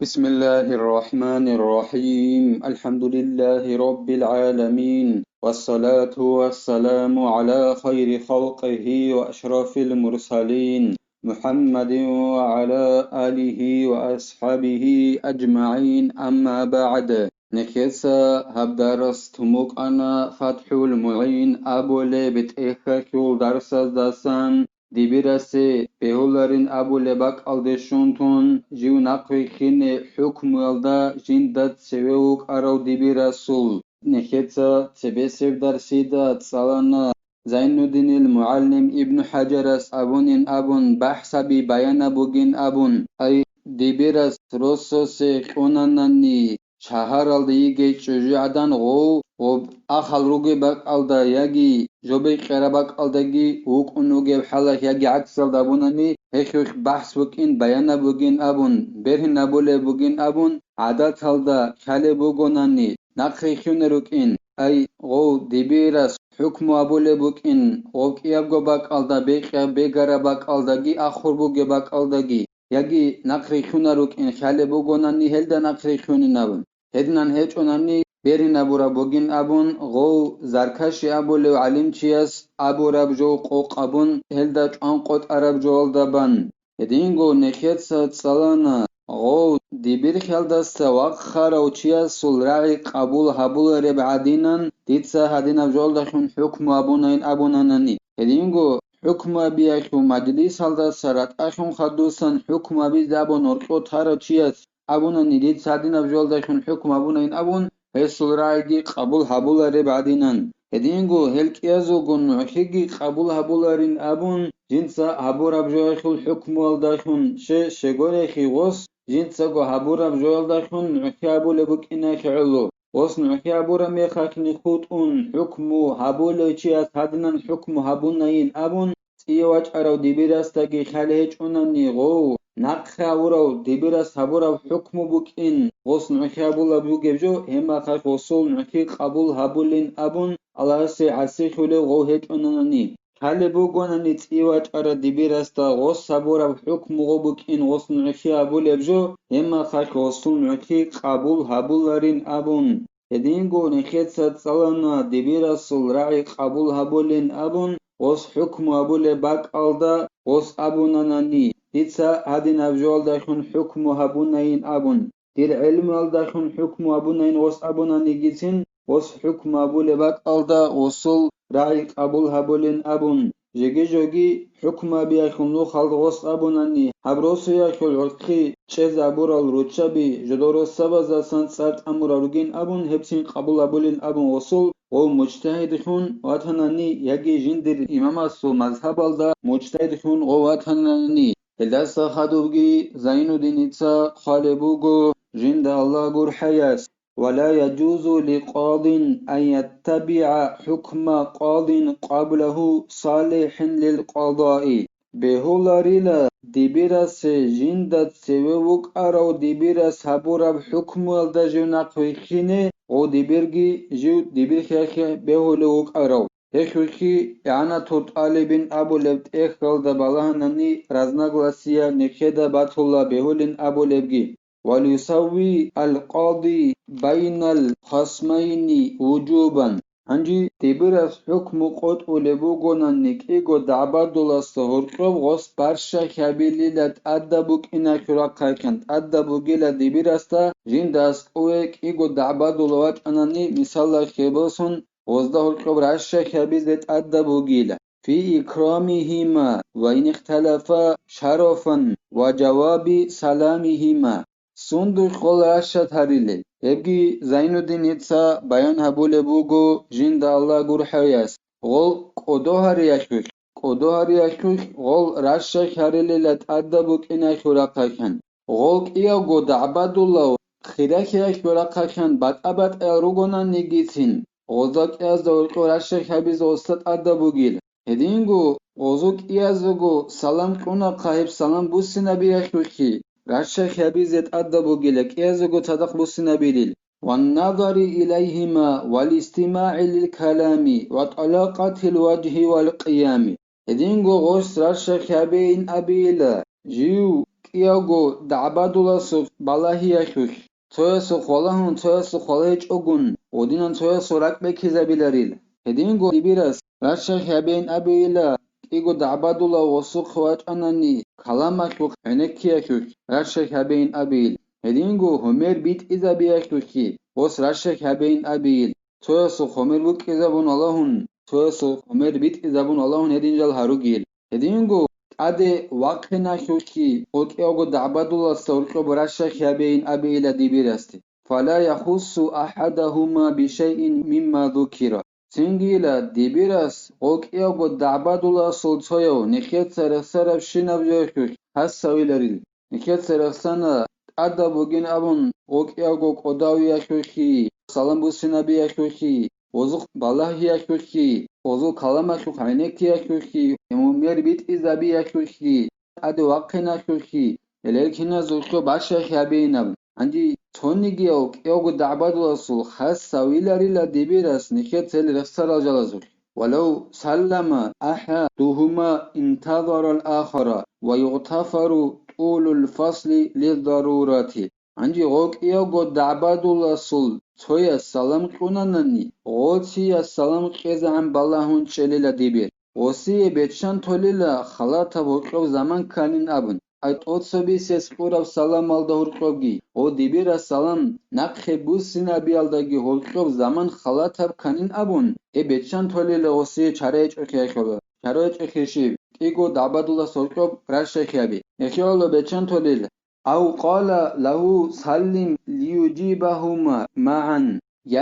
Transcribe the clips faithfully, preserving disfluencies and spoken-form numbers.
بسم الله الرحمن الرحيم. الحمد لله رب العالمين. والصلاة والسلام على خير خلقه وأشرف المرسلين محمد وعلى آله وأصحابه أجمعين. أما بعد. Нехеца гьаб дарас тумукъана ФатхӀул МугӀин абулеб тӀехьалъул дарсаздасан. Дибирасе бегьуларин абулеб бакӀалде щун тун, жив нахъ вихьине хӀукмуялда жинда цеве вукӀарав дибирасул. Нехеца цебесеб дарсида цӀалана Зайнуддинил мугӀалим Ибну ХӀажарас абунин абун, бахӀсаби баяна бугин абун, ай, дибирас рососе кьунанани, шагьаралда йигей чӀужугӀадан гъов гъоб ахал ругеб бакӀалда яги жобей кьера бакӀалдаги вукӀун вугеб хӀалалъ яги гӀаксалда абунани, гьехьухь бахӀс букӀин, баянаб бугин абун, бергьинабулеб бугин абун, гӀадаталда ккалеб бугонани, нахъе хьуна рукӀин, ай, гъов дибирас хӀукму абулеб букӀин, гъов кӀиябго бакӀалда бекьа-, бегараб бакӀалдаги ахур бугеб бакӀалдаги, яги нахъ рихьуна рукӀин хьалеб бугонани гьелда нахъ рихьунин абун, гьединан гьечӀонани беринабураб бугин абун, гъов Заркаши абулев гӀалимчияс абураб жо къокъ абун, гьелда чӀван къотӀараб жоялда бан. Гьединго нехеца цӀалана, гъов дибирхьалдаса вахъарав чиясул рагӀи къабул гьабулареб гӀадинан, дица гьадинаб жоялдалъун хӀукму абунайин абунанани. Гьединго хӀукму абиялъул мажлисалдаса ратӀалъун хадусан хӀукму абизе абун гьоркьо тарав чияс абунани, дица гьадинаб жоялдалъун хӀукму абунайин абун, гьесул рагӀиги къабул гьабулареб гӀадинан. Гьединго гьел кӀиязулгун нугӀлъиги къабул гьабуларин абун, жинца гьабураб жоялъул хӀукмуялдалъун, ще-, щегорехи гъос, жинцаго гьабураб жоялдалъун нугӀлъи гьабулеб букӀиналъе гӀоло. Гъос нугӀлъи гьабураб мехалъни хутӀун, хӀукму гьабулев чияс гьадинан хӀукму гьабунайин абун, цӀие вачӀарав дибирасдаги хьале гьечӀунани гъов, нахъе гьавурав дибирас гьабураб хӀукму букӀин, гъос нугӀлъи гьабулеб бугеб жо, гьеб мехалъ гъосул нугӀлъи къабул гьабулин абун, Аллагьасе гӀасилъулев гъов гьечӀунанани. Хьалеб бугонани цӀие вачӀарав дибирасда гъос гьабураб хӀукму гъо букӀин гъос нугӀлъи гьабулеб жо, гьеб мехалъ гъосул нугӀлъи къабул гьабуларин абун. Гьединго нехеца цӀалана дибирасул рагӀи къабул гьабулин абун, гъос хӀукму гьабулеб бакӀалда гъос абунанани, дица гьадинаб жоялдалъун хӀукму гьабунайин абун. Дир гӀелмуялдалъун хӀукму гьабунайин гъос абунанигицин, гъос хӀукму гьабулеб бакӀалда гъосул рагӀи къабул гьабулин абун, жеги-жоги хӀукму гьабиялъул нухалда гъос абунани, гьаб росуялъул гӀурхъи чӀезабурал руччаби жодор росабаздасан цӀар тӀамурал ругин абун, гьебцин къабул гьабулин абун гъосул, гъов мужтагьидлъун ватанани яги жиндир имамасул мазгьабалда мужтагьидлъун гъов ватанани. Гьелдаса хадубги Зайнуддиница хъвалеб буго жинда Аллагь гурхӀаяс: «ولا يجوز لقاض أن يتبع حكم قاض قبله صالح للقضاء». Бегьуларила дибирасе жинда цеве вукӀарав дибирас гьабураб хӀукмуялда жив нахъ вихьине, гъо дибирги жив дибирхьехье бегьулев вукӀарав. Гьехьухьи, ИгӀанатул тӀалибин абулеб тӀехьалда балагьанани разногласия нехеда батула бегьулин абулебги. «وليسوي القاضي بين الخصمين وجوبا». Гьанже дибирас хӀукму къотӀулеб бугонани кӀиго дагӀбадуласда гьоркьоб гъос барщахъ гьабилила тӀадаб букӀиналъул рахъалъан, тӀадаб бугила дибирасда жинда аскӀове кӀиго дагӀбадула вачӀанани, мисалалъе босун, гъозда гьоркьоб ращахъ гьабизе тӀадаб бугила. «في إكرامهما وإن اختلفا شرفا وجواب سلامهما». Сундулъ гъол ращад гьарилел? Гьебги Зайнуддиница баян гьабулеб буго жинда Аллагь гурхӀаяс. Гъол кӀодо гьариялъулъ, кӀодо гьариялъулъ гъол ращахъ гьарилила тӀадаб букӀиналъул рахъалъан. Гъол кӀиявго дагӀбадулав хирахьиялъул рахъалъан батӀа-батӀаял ругонанигицин, гъозда кӀиязда гьоркьо ращахъ гьабизе гъосда тӀадаб бугил. Гьединго гъозу кӀиязего салам кьунахъа гьеб салам буссинабиялъухъе, ращахъ гьабизе тӀадаб бугила кӀиязего цадахъ буссинабилил. «والنظر إليهما والاستماع للكلام وطلاقة الوجه والقيام». Гьединго гъос ращахъ гьабейин абейила, жив кӀиявго дагӀбадуласухъ балагьиялъулъ, цоясухъ валагьун, цоясухъ валагьичӀогун, гъодинан цоясул ракӀ бекизабиларил. Гьединго дибирас ращалъ гьабейин абейила, кӀиго дагӀбадулав гъосухъе вачӀанани, каламалъухъ, гӀенеккиялъулъ ращалъ гьабейин абейил. Гьединго гьумер битӀизабиялъулъги гъос ращалъ гьабейин абейил. Цоясухъ гьумер букӀизабун валагьун, цоясухъ гьумер битӀизабун валагьун гьедин жал гьаругел. Гьединго тӀаде вахъиналъулъги гъокӀиявго дагӀбадуласда гьоркьоб ращалъ гьабейин абейила дибирасде. Фала яхуссу ахӀадагьума бишайин мимма зукира. Цингила дибирас гъокӀиявго дагӀбадуласул цояв нихьеца рехсарабщинаб жоялъулъ хасавиларил. Нихьеца рехсана, тӀадаб бугин абун, гъокӀиявго кӀодавиялъулъги, салам буссинабиялъулъги, гъозухъ балагьиялъулъги, гъозул каламалъухъ гӀенеккиялъулъги, гьумер битӀизабиялъулъги, тӀаде вахъиналъулъги, гьелел киназулъго бащалъ гьабейин абун. Гьанже цонигияв кӀиявго дагӀбадуласул хасавиларила дибирас нихьеца гьел рехсарал жалазулъ. Валав саллама ахӀадугьума интазарал ахара ва югътафару тӀулул фасли лиззарурати. Гьанже гъокӀиявго дагӀбадуласул цояс салам кьунанани, гъоцияс салам кьезегӀан балагьун чӀелила дибир. Гъосие беччан толила халатаб гьоркьоб заман кканин абун. Ай тӀоцебесеб кьураб саламалда гьоркьобги, гъо дибирас салам нахъе буссинабиялдаги гьоркьоб заман халатаб кканин абун, гьеб беччан толила гъосие чарайчӀухъе хьола. ЧарайчӀухъе щиб? КӀиго дагӀбадулас гьоркьоб ращайхъяби. Эхиялъ беччан толила. Ав къала лагьу саллим лиюжибагьума магӀан.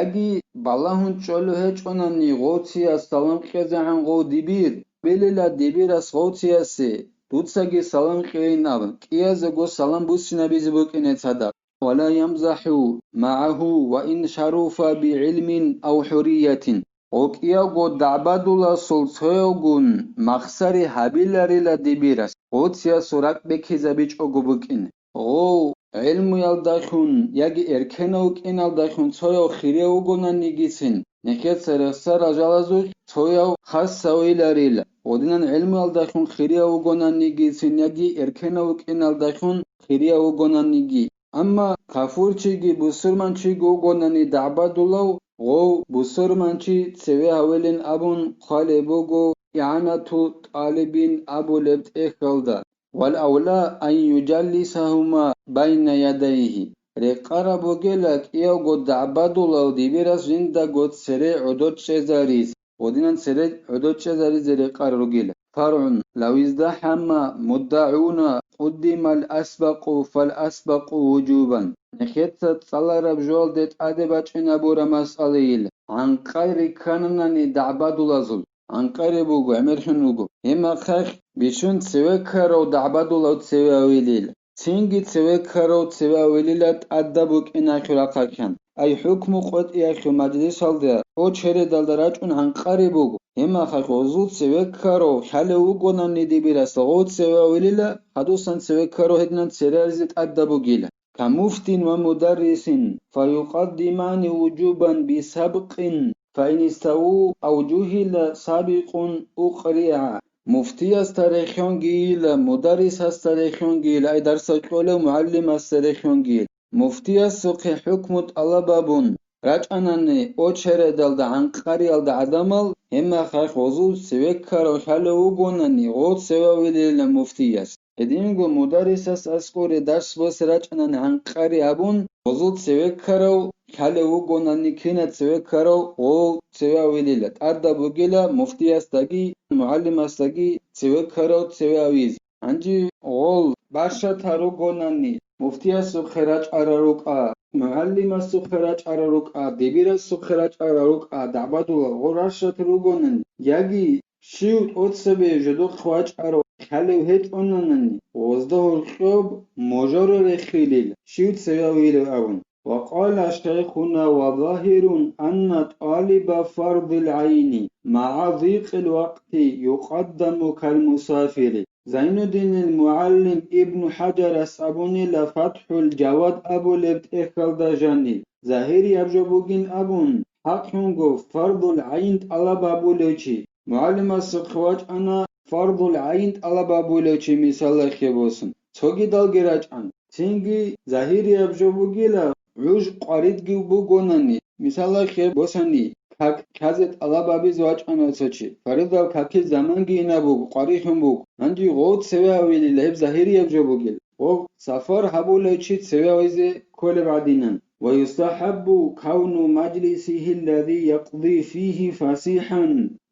Яги балагьун чӀолев гьечӀонани гъовцияс салам кьезегӀан гъов дибир, белила дибирас гъовциясе, дуцаги салам кьейин абун, кӀиязего салам буссинабизе букӀине цадахъ. Ва ла ямзахӀу магӀагьу ва ин шаруфа бигӀилмин ав хӀуриятин. ГъокӀиявго дагӀбадуласул цоявгун махсари гьабиларила дибирас, гъовциясул ракӀ бекизабичӀого букӀине. Гъов гӀелмуялдалъун яги эркенав вукӀиналдалъун цояв хирияв вугонанигицин, нехеца рехсарал жалазулъ цояв хасавиларила. Гъодинан гӀелмуялдалъун хирияв вугонанигицин яги эркенав вукӀиналдалъун хирияв вугонаниги. Амма кафурчиги бусурманчиги вугонани дагӀбадулав, гъов бусурманчи цеве гьавилин абун хъвалеб буго игӀанату тӀалибин абулеб тӀехьалда. Вал авла ан южаллисагьума байна ядайгьи. Рекъараб бугела кӀиявго дагӀбадулав дибирас жиндаго цере гӀодор чӀезарис, гъодинан цере гӀодор чӀезаризе рекъараб ругела. ФаргӀун, лав издахӀама муддагӀуна къуддимал асбакъу фал асбакъу вужубан. Нехеца цӀалараб жоялде тӀаде бачӀинабура масъалаил, гӀанкъай риккананани дагӀбадулазул. ГӀанкъари буго, гӀемерлъун вуго. Гьеб мехалъ бищун цеве ккарав дагӀбадулав цеве авилил. Цинги цеве ккарав цеве авилила тӀадаб букӀиналъул рахъалъан. Ай хӀукму къотӀиялъул мажлисалда, очередалда рачӀун гӀанкъари буго. Гьеб мехалъ гъозул цеве ккарав лъалев вугонани дибирас гъов цеве авилила, хадусан цеве ккарав гьединан цере аризе тӀадаб бугила. Камуфтин ва мударрисин, фаюкъаддимани вужубан бисабкъин, фаин иставу ав жугьила сабикъун укъриа. Муфтиясда рехьонгийила, мударрисасда рехьонгийила, ай дарсал кьолев мугӀалимасда рехьонгийила. Муфтиясухъе хӀукму тӀалаб абун рачӀанани очередалда гӀанкъариялда гӀадамал, гьеб мехалъ гъозул цеве ккарав лъалев вугонани, гъов цеве авилила муфтияс. Гьединго мударрисас аскӀоре дарс босе рачӀанани гӀанкъари абун, гъозул цеве ккарав лъалев вугонани кина цеве ккарав гъов цеве авилила, тӀадаб бугела муфтиясдаги мугӀалимасдаги цеве ккарав цеве авизе. Гьанже гъол бащад гьаругонани, муфтиясухъе рачӀарал рукӀа, мугӀалимасухъе рачӀарал рукӀа, дибирасухъе рачӀарал рукӀа, дагӀбадулал гъол ращад ругонани, яги щив тӀоцебе жидехъ вачӀаро лъалев гьечӀонанани, гъозда гьоркьоб можаро рехилил, щив цеве авилев абун. Ва къала шайхуна: ва загьирун анна тӀалиба фардил гӀайни магӀа дикъил вакъти юкъаддаму калмусафири. Зайнуддинил мугӀаллим Ибну ХӀаджарас абунила ФатхӀул Жавад абулеб тӀехьалда жаниб, загьирияб жо бугин абун, хӀакълъунго фардул гӀайн тӀалаб гьабулев чи, мугӀалимасухъе вачӀана фардул гӀайн тӀалаб гьабулев чи мисалалъе босун. цогидалги рачӀан. Цинги загьирияб жо бугила, гӀуж къваридги бугонани, мисалалъе босани, как кказе тӀалаб гьабизе вачӀана цо чи. Фаридаб какил заманги инаб буго, къварихьун буго. Гьанже гъов цеве гьавилила, гьеб загьирияб жо бугила. Гъов сафар гьабулев чи цеве гьавизе кколеб гӀадинан. ويستحب كون مجلسه الذي يقضي فيه فصيحا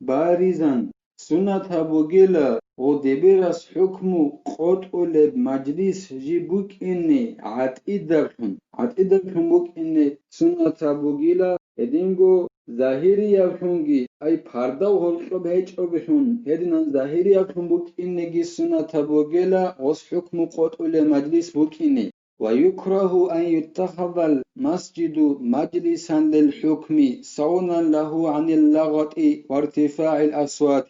بارزا. Суннатаб бугила гъов дибирас хӀукму къотӀулеб мажлис жиб букӀине гӀатӀидаблъун, гӀатӀидаблъун букӀине суннатаб бугила, гьединго загьирияблъунги, ай пардав гьоркьоб гьечӀоблъун, гьединан загьирияблъун букӀинеги суннатаб бугила гъос хӀукму къотӀулеб мажлис букӀине. ويكره أن يتخذ المسجد مجلسا للحكم صونا له عن اللغط وارتفاع الأصوات.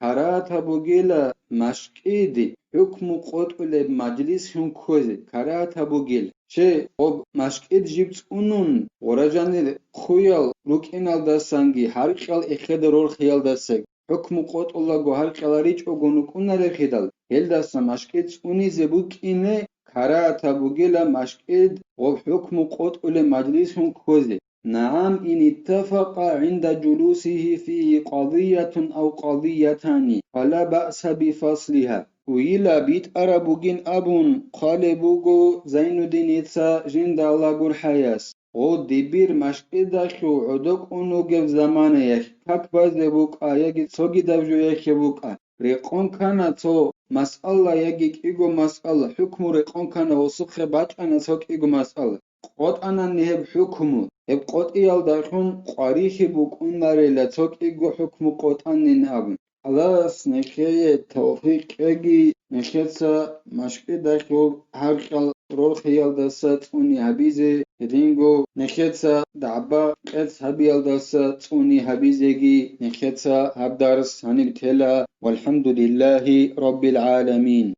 Карагьатаб бугила машкӀид хӀукму къотӀулеб мажлисгун кквезе, карагьатаб бугил. Че, гъоб машкӀид жиб цӀунун, гъоражанир хъуял рукӀиналдасанги гьаркьал эхеда рорхиялдасаги, хӀукму къотӀулаго гьаркьаларичӀого нукӀунарехидал, гьелдаса машкӀид цӀунизе букӀине карагьатаб бугила машкӀид гъоб хӀукму къотӀулеб мажлисгун кквезе. نعم إن اتفق عند جلوسه فيه قضية أو قضيتان فلا بأس بفصلها. Уйила битӀараб бугин абун хъвалеб буго Зайнудиница жинда Аллагь гурхӀаяс. Гъо дибир машкӀидалъув гӀодокӀун вугев заманаялъ как базе букӀа яги цогидаб жоялъе букӀа. Рекъон ккана цо масъала яги кӀиго масъала, хӀукму рекъон ккана, гъосухъе бачӀана цо кӀиго масъала. КъотӀанани гьеб хӀукму, гьеб къотӀиялдалъун къварихьи букӀунарила цо кӀиго хӀукму къотӀанин абун. Аллагьас нехее тавфикъ кьеги, нехеца машкӀидалъул гьаркьал рорхиялдаса цӀуни гьабизе, гьединго нехеца дагӀба-къец гьабиялдаса цӀуни гьабизеги нехеца гьаб дарс гьаниб тела. ВалхӀамдулиллагьи раббил гӀаламин.